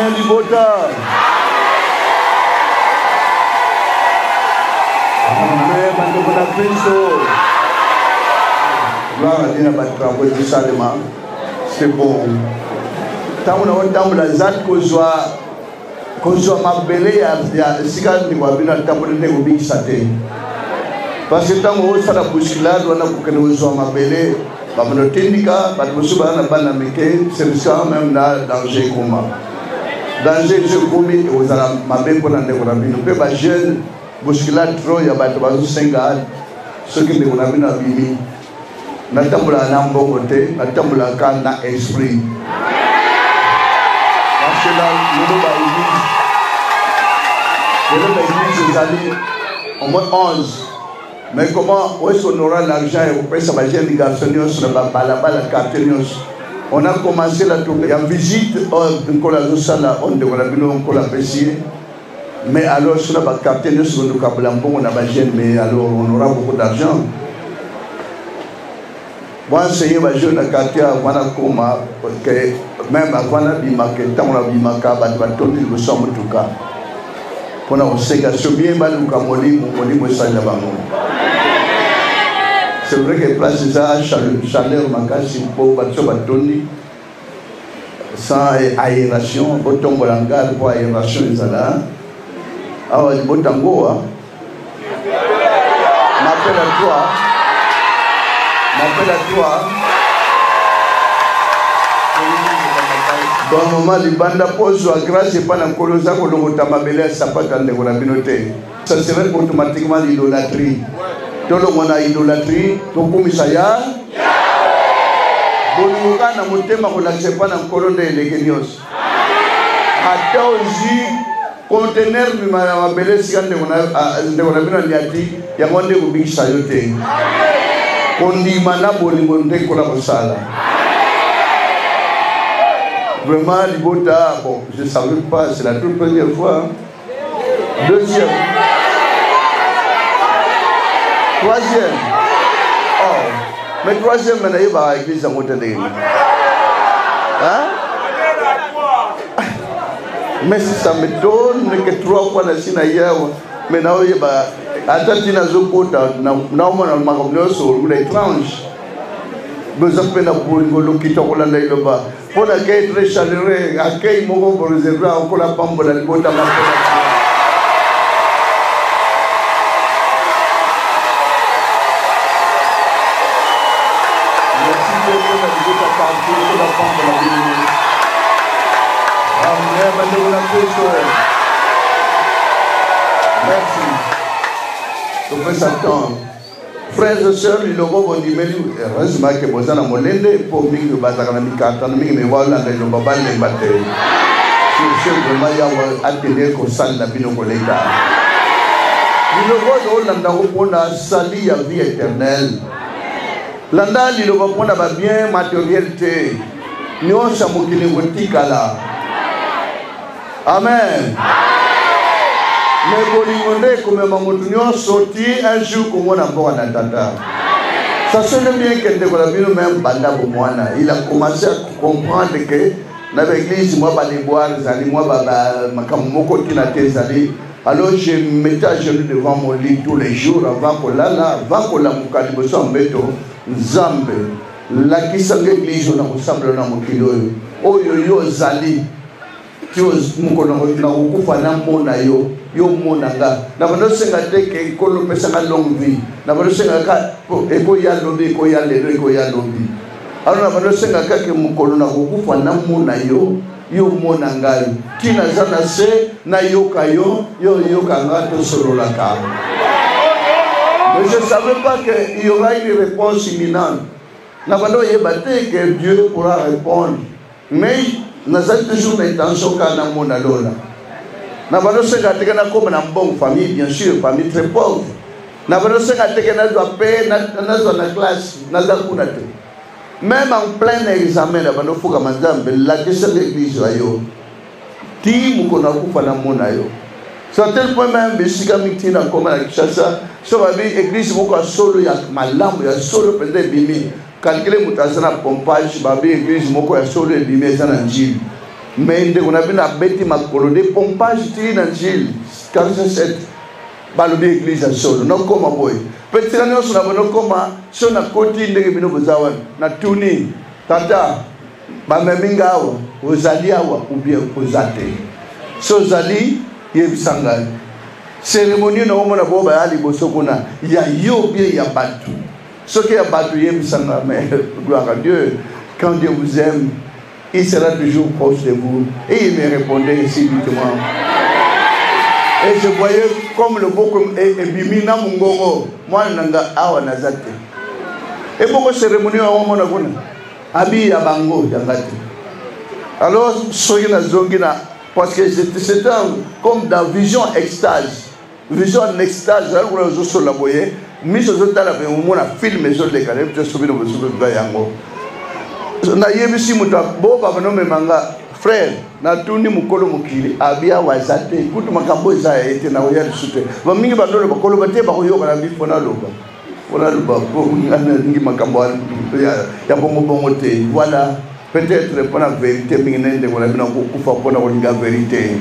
Amen libota. Amen bandeko na Kristo. Gloire à Dieu na ba travaux ezosalema. C'est bon. Ntango na otambola zali kozwa kozwa mabele ya esika ndeko ya bino atamboli nde kobikisa te parce que ntango osala bousculade wana kokende kozwa mabele babanda otindika bato mosusu baza na bana mike c'est ça même na danger ekoma danger eso ekomi ekozala mabe mpo na ndeko na bino mpe bajeune bousculade trop ya bato bazosenga soki ndeko na bino abimi Natambolaka na mbongo te, natambolaka na esprit. Parce que lelo ba église, lelo ba église ezali au moins 11. Mais comment où est-ce qu'on aura l'argent et kopesa ba jeunes garçons nyonso na ba balabala quartier nyonso? On a commencé la tournée ya visite oyo nkolo azosala oyo ndeko na bino nkolo apesi ye. Mais alors soki na ba quartier nyonso kondokabola mbongo na ba jeune mais alors on aura beaucoup d'argent. Boenseigner ba jeune na quartier avant nakoma ke même avant nabima ke ntango nabimaka bato batondi liboso ya motuka mpo na kosenga soki baluka molimo molimo esalela bango. C'est vrai que place eza chaleur makasi mpo bato batondi sans aération botombola ngai mpo aération ezala awa libota ngoa m'appelle à toi m'appelle à toi bon mama libanda mpo ozwa grâce epai na nkolo oza kolokota mabele ya sapato ya ndeko na bino te. Ça serait automatiquement l'idolâtrie. Tolongwa na idolâtrie, tokumisa ya bolingo kaka na motema kolakisa epai na nkolo nde eleki nyonso. Ata ozwi contener mima ya mabele esika ndeko na bino anyati yango nde ekobikisa yo te. Kondima na bolingo nde nkola kosala. Vraiment, libota, bon, je ne savais pas, c'est la toute première fois. Deuxième. Troisième. Oh. Mais troisième, mais nayebaka église yango te ndenge nini. Hein? Mais si ça me donne que trois fois na si na yewa, mais naoyeba ata ntina azokota naomona makambo nyonso lokola étrange. Boza mpe na bolingo lokita kolanda liloba mpo na accueil très chaleureux, accueil moko bo réserve akola pambola libota mapela. Merci. Topesa temps. Frères et sœurs, liloba bondimeli, heureusement que boza na molende mpo mingi bazalaka na mikakatano mingi me balanda liloba balemba te. Sur ce, vraiment Yawe atende kosalela bino koleka. Liloba oyo olanda yango mpona sali ya vie éternelle. Landa liloba mpona ba bien matériel te. Nyonso ya mokili ekotikala. Amen. Me bolingo nde ekomema moto nyonso ti un jour komona mboka na tata. Ça sonne bien que ndeko na bino même banda bomwana, il a commencé à comprendre que na ba église mwa ba déboire ezali mwa ba makambo moko ntina te ezali. Alors je me mettais à genoux devant mon lit tous les jours avant kolala, avant kolamuka liboso ya mbeto, Nzambe lakisa nga église oyo nakosambela na mokili oyo oyo yo ozali ti mokolo nakokufa namona yo yo omona nga. Nabanda osenga te ke nkolo opesa nga longue vie, nabanda osenga ka ekoya lobi, ekoya lelo, ekoya lobi. Alors nabanda osenga kaka mokolo nakokufa namona yo, yo omona ngai, ti naza na se nayoka yo, yo oyoka nga, tosololaka. Mais je savais pas qu'il y aura une réponse imminente. Nabanda oyeba te que Dieu pourra répondre. Mais nazali toujours na intention kaka namona lola. Nabanda osenga te ke nakoma na mbongo, famille bien sûr, famille très pauvre. Nabanda osenga te ke nazwa pe nazwa na classe, naza kuna te. Même en plein examen nabanda ofukama Nzambe, lakisa nga église na yo. Ti mokolo nakufa namona yo. C'est à tel point même bisika mingi nakoma na Kinshasa, so babi église moko ya solo ya malamu ya solo mpenza ebimi. Calcule moto aza na pompage, babi église moko ya solo ebimi eza na Njili. Mais ndeko na bino abeti makolo de pompage ti na Njili 47, balobi église ya solo nokoma boye mpe tika nyonso na boye nokoma so nakoti ndenge bino boza wana natuni tata bamemi nga awa ozali awa ou bien oza te so ozali yebisa ngai cérémonie na omona bo baya liboso kuna ya yo bien ya bato soki ya bato yebisa nga mais gloire à Dieu, quand Dieu vous aime, il sera toujours proche de vous. Et il me répondait subitement. Et je voyais comme le boko ebimi na mungongo mwana na nga awa naza te ebongo cérémonie yango omona kuna abi ya bango ya nga te. Alors soki nazongi na, parce que c'était comme dans vision extase, vision en extase, azali kuna ozosolola boye, miso ozotala mpe omona film ezoleka, nayebi te soki bosoki yango. Nayebisi moto bo baba nomema nga frère, natuni mokolo mokili abi awa aza te, kutu makambo eza ya ye te, nakoya lisu te. Bamingi bandoloba koloba te, bakoyoka na bi mpo naloba, mpo naloba po nga nalingi makambo ya bongobongo te. Voilà, peut-être mpona vérité mingi na ndeko na bino kokufa mpona kolinga vérité.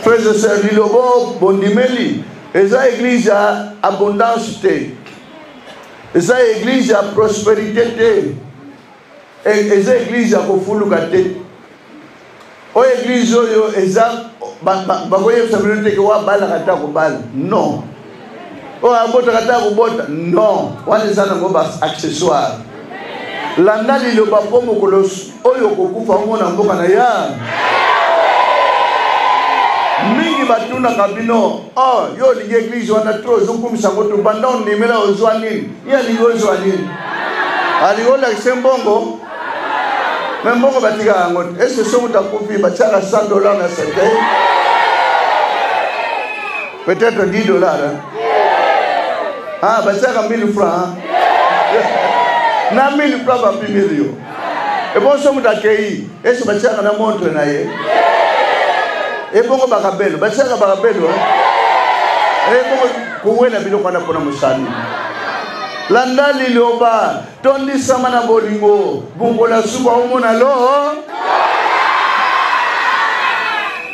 Frères et sœurs, lilobo bondimeli eza église ya abondance te, eza église ya prospérité te, eza église ya kofuluka te. Oyo église oyo eza bakoyebisa bino te ke oyo abalaka ta kobala, non, oyo abotaka ta kobota, non, wana eza nango ba accessoire. Landa liloba mpo mokolo oyo okokufa omona mboka na ya mingi. Batunaka bino: "Oh, yo olingi église wana trop, ozokumisa yango to banda ondimela, ozwa nini?" Ye alingi ozwa nini? Alingi olakise mbongo, mais mbongo batikaka yango te. Ese so moto akufi batiaka 100 $ na cercueil, peut-être 10 $, hein? Ah, batiaka 1000 francs na 1000 francs bapimeli yo. Ebongo so moto akei, ese batiaka na montre na ye? Ebongo bakabelo, batiaka bakabelo? Ebongo kowela biloko wana mpona mosani. Landa liloba, tondisama na bolingo, bongola suka omona lo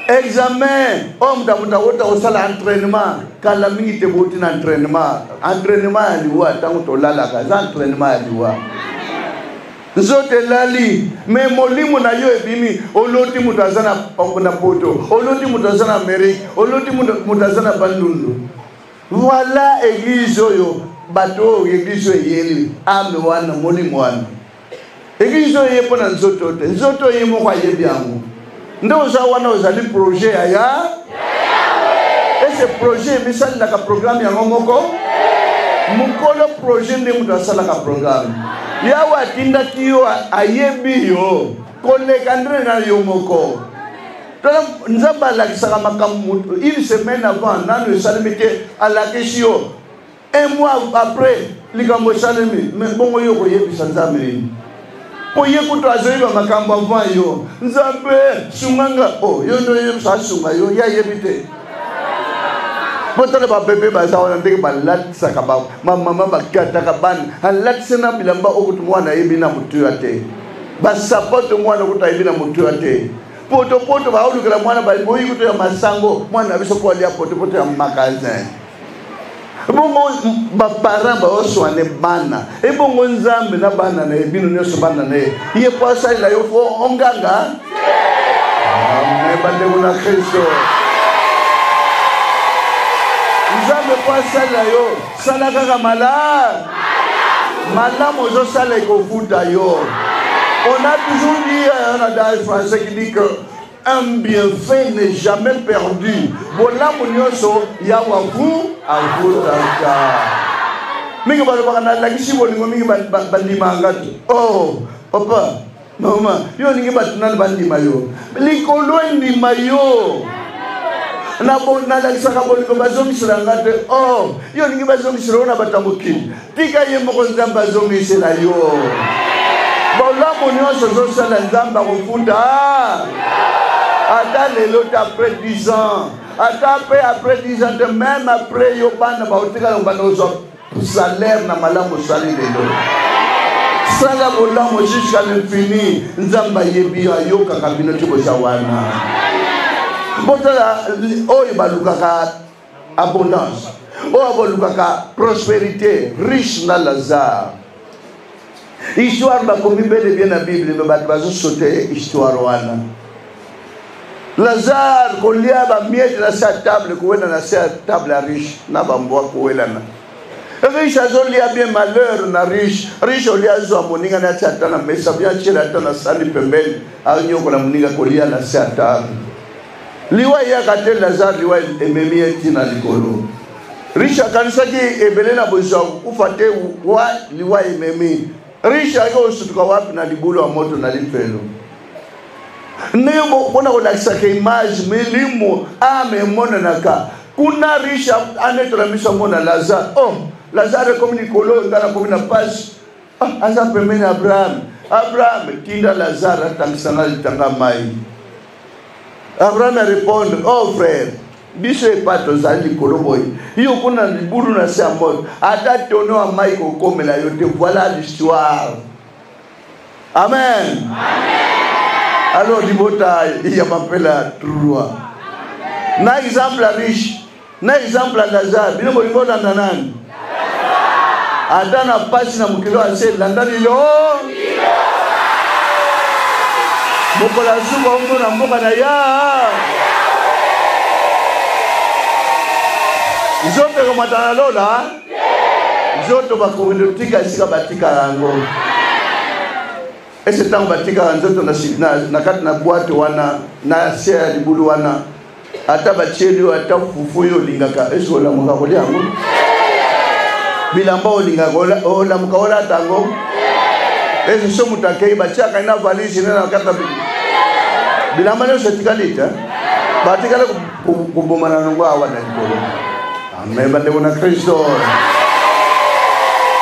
examen oyo moto moto akota kosala entraînement kala mingi te. Bouti na entraînement, entraînement ya liwa. Ntango tolalaka eza entraînement ya liwa. Nzoto elali, mais molimo na yo ebimi. Oloti moto aza na Poto, oloti moto aza na Amérique, oloti moto aza na Bandundu. Voilà église oyo, bato oyo église oyo eyeli âme wana, molimo wana. Église oyo eye mpo na nzoto te. Nzoto oyo ye moko ayebi yango nde oza wana, ozali projet ya ya ese projet emisalelaka programme yango moko. Mokolo projet nde moto asalaka programme. Yawe atindaki yo, ayebi yo koleka ndenge na yo moko. Tala, Nzambe alakisaka makambo une semaine avant, nano esalemi te, alakisi yo. Un mois après, likambo esalemi. Mais bongo yo koyebisa Nzambe nini? Po ye kutu azoyeba makambo avant yo. Nzambe sunganga o yo nde oyebisa asunga yo, ye ayebi te. Botala babebe baza wana, ndenge balatisaka, bamama bakataka bana, alatisa na bilamba oyo kutu mwana ayebi na motuya te, basapato mwana kutu ayebi na motuya te, potopoto baolukela mwana, boyi kutu ya masango mwana na biso po alia potopoto ya magasin. Ebongo baparent baoswane bana, ebongo Nzambe na bana na ye, bino nyonso bana na ye, ye po asalela yo fo onganga. Amen, bandeko na Kristo. Nzambe po asalela yo, sala kaka malamu. Malamu ozosala ekofuta yo. On a toujours dit, un adage français qui dit que un bienfait n'est jamais perdu. Bolamu nyonso Yawe aku afutaka. Mingi balobaka nalakisi bolingo mingi, bandimanga te. Oh papa, mama, yo olingi bato nani bandima yo? Likolo endima yo. Nalakisaka bolingo, bazongisela nga te. Oh, yo olingi bazongisela yo na bato ya mokili? Tika ye moko Nzambe azongisela yo. Bolamu nyonso ozosala, Nzambe akofuta, ata lelo te, après 10 ans, ata mpe après 10 ans te, même après yo bana baotikala kobanda kozwa salaire na malamu osali lelo. Sala bolamu jusqu'à l'infini. Nzambe ayebi yo, ayokaka bino ti boza wana. Botala oyo balukaka abondance, oyo balukaka prospérité, riche na Lazare. Histoire bakomi bel et bien na Bible, mais bato bazo sauter histoire wana. Lazare kolia ba miettes na se ya table, kowela na se ya table ya riche na bambwa kowelana. Riche azolia bien malheur na riche. Riche olia azwa moninga na atia ata na mesa, bien atiela ata na sani pembeni, anyokola moninga kolia na se ya table. Liwa eyaka te Lazare, liwa ememi ye ntina likolo. Riche akanisaki ebele na bozwi akokufa te, wa liwa ememi. Riche ayaki kosutuka wapi na libulu ya moto na lifelo. Ndenge mpona kolakisaka image milimo ame emonanaka kuna. Riche anetola miso amona Lazare. Oh, Lazare ekomi likolo, ngai nakomi na pasi. Ah, aza pembeni ya Abraham. Abraham, tinda Lazare atangisa ngai litanga mai. Abraham a répondre, oh frère, biso epa tozali likolo boye, yo kuna libulu na se ya moto, ata tono ya mai kokomela yo te. Voilà l'histoire. Amen. Amen. Alors libota ya mapela trois. Na exemple ya riche, na exemple ya Lazare, bino bolingi olanda nani? Ata na pasi na mokili oyo ase landa lilo. Mokolo ya suka omona mboka na ya. Nzoto ekomata na lola. Nzoto bakoki kotika esika batika yango. Ese ntango batikaka nzoto na, na, na kati na bwate wana na se ya libulu wana, ata batieli yo ata fufu oyo olingaka, ese olamuka kolia yango? Bilamba olingaka olamuka olata yango? Ese so moto akei batiaka na valise ne na kati na bilamba nyonso etikali te, batikali kobomana nango awa na likolo. Amen, bandeko na Kristo.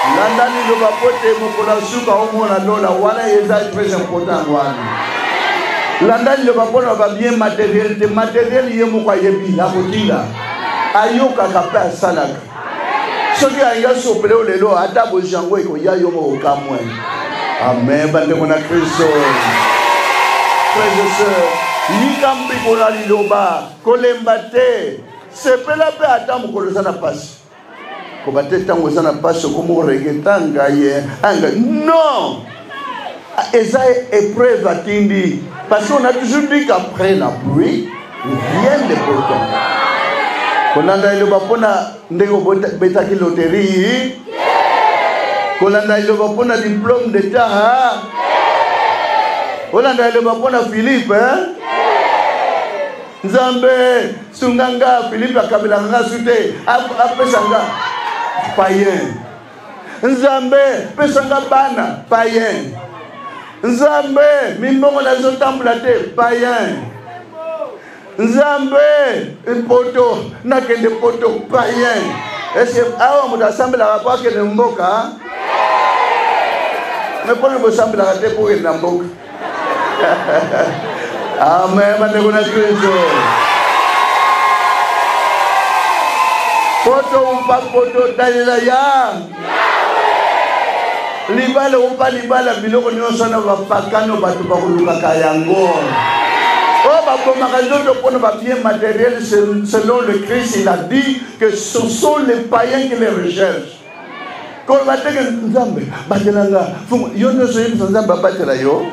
Landa liloba po te mokolo ya suka omona lola wana eza très important wana. Landa liloba mpo na ba bien materiel te, materiel ye moko ayebi akotinda, ayokaka mpe asalaka. Soki alingi asopele yo lelo, ata bozwi yango ekoya yo moko okamwe. Amen, bandeko na Kristo. Frères et sœurs, yika mpiko na liloba, kolemba te. Sepela mpe ata mokolo oza na pasi. Koba te ntango oza na pasi okomi koregreta ngai eh, ngai. Non! Eza épreuve atindi. Parce qu'on a toujours dit qu'après la pluie vient le beau temps. Kolanda eloba mpona ndenge obetaki loterie. Kolanda eloba mpona diplôme d'état. Kolanda eloba mpona Philippe. Hein? Nzambe sunga nga, Philippe akabelaka nga su te, apesa nga payen. Nzambe pesa nga bana, payen. Nzambe mimbongo nazotambola te, payen. Nzambe poto nakende poto, payen. Ese awa moto asambelaka po akende mboka? Me mpona bosambelaka te po okende na mboka? Amen, bandeko na Kristo. Poto upa poto talela ya libala upa libala biloko nyonso na bapakano bato bakolukaka yango oyo babomaka nzoto mpona babien matériel. Selon le Christ, il a dit que ce sont les païens qui les recherchent. Koloba te ke Nzambe batela nga, yo nyonso oyebisa Nzambe abatela yo.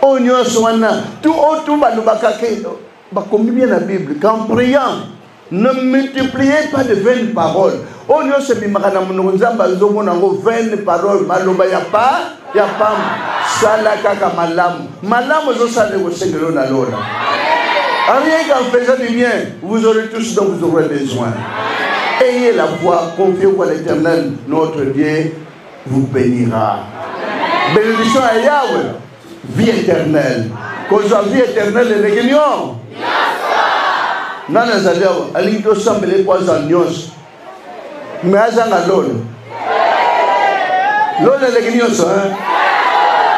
Oyo nyonso wana tu oyo tu balobaka ke bakomi bien na Bible qu'en priant ne multipliez pas de vaines paroles. Oyo nyonso ebimaka na monoko Nzambe azomona yango vaines paroles, maloba ya pa ya pamba. Sala kaka malamu, malamu ezosala ekosengela na lola. Rien qu'en faisant du bien, vous aurez tout ce dont vous aurez besoin. Ayez la foi, confiez-vous à l'Éternel, notre Dieu vous bénira. Bénédiction à Yahweh, vie éternelle. Kozwa vie éternelle eleki nyonso. Nani azali awa alingi tosambela mpo azwa nyonso, me azanga lola? Lola eleki nyonso.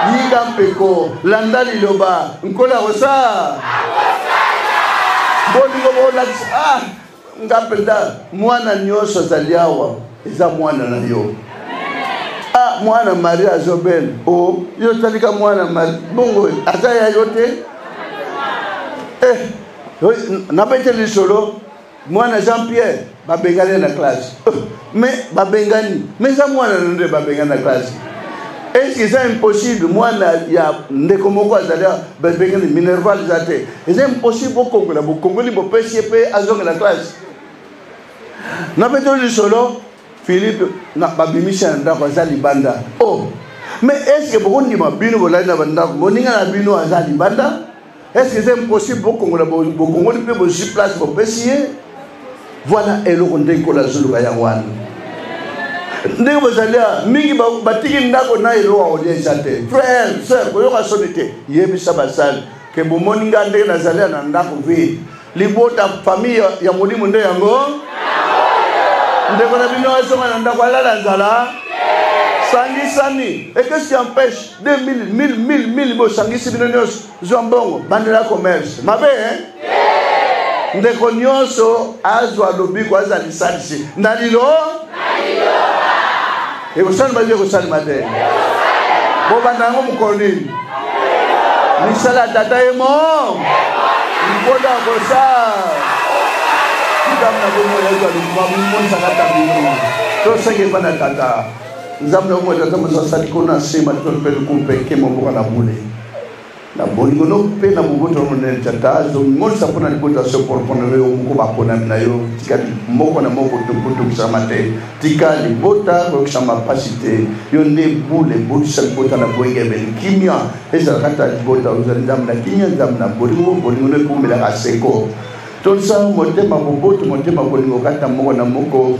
Yika mpeko, landa liloba, Nkolo akosala bolingo bokolakisa. Ah, nga mpenza mwana nyonso azali awa eza mwana na yo. Ah, Ah, mwana Marie azobela. O, yo talika mwana Marie. Bongo aza ya yo te? Eh, nabete lisolo mwana Jean Pierre babengani na classe. Oh, mais babengani, mais eza mwana na nde babengani na classe. Est-ce que eza impossible mwana ya ndeko moko azali babengani minerval eza te? Eza impossible bokongola bokongoli bopesi ye mpe azongela classe. Nabeteli lisolo Philippe na babimisi na ndako aza libanda. Oh, mais est-ce que bokondima bino bolali na bandako moninga na bino aza libanda? Est-ce que c'est impossible bokongola bokongoli mpe bozwi place bopesi ye? Voilà eloko nde nkolo azoluka yango wana. Ndenge bozali awa mingi batiki ndako na eloko ya kolia eza te. Frère, sœur, koyoka soni te. Yebisa basali ke bomoni nga ndenge nazali na ndako vide. Libota famille ya molimo nde yango. Ndeko na bino azonga na ndako alala nzala. Sangisani. Et qu'est-ce qui empêche 2000, 1000, 1000, 1000 bosangisi bino nyonso zwa mbongo bandela commerce mabe hein? Ndeko nyonso azwa lobiko aza lisalisi na lilo ekosalema te ekosalema te bobanda yango mokolo nini misala ya tata ye mo likoda kosa nzambe na bomoi azwa lobimonisaka ta bino tosenge epa na tata nzambe na bomoi tata moto asali kuna nsima to mpe lokumu mpe nkembo mboka na bule Na bolingo no mpe na boboto no monene, Tata, zomimonisa mpo na libota ya sopolo mpo na yo moko baponami na yo. Tika moko na moko kotokisama te, tika libota koyokisama mpasi te. Yo nde bule, bondisa libota na boyengebene. Kimia ezala kati ya libota. Ozali Nzambe na kimia, Nzambe na bolingo, bolingo no ekoumelaka seko. Tondisa motema boboto, motema bolingo kati na moko na moko.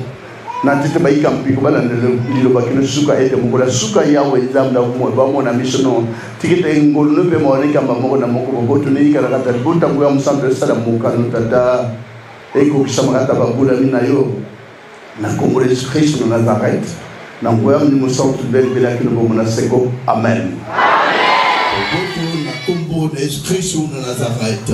Na ntete bayika mpiko balanda liloba kino suka, ete mokolo ya suka Yawe Nzambe na bomoi bamona miso no. Tika ete ngolu no mpe mawa nekamba moko na moko, boboto neyikala kati ya libota, nguya mosantu esala mokano Tata, ekokisama kati ya babulami na yo, na nkombo na Yesu Kristo na Nazareth, na nguya Molimo Mosantu libela libela kino bomoi na seko. Amen. Boboto na nkombo na Yesu Kristo na Nazareth.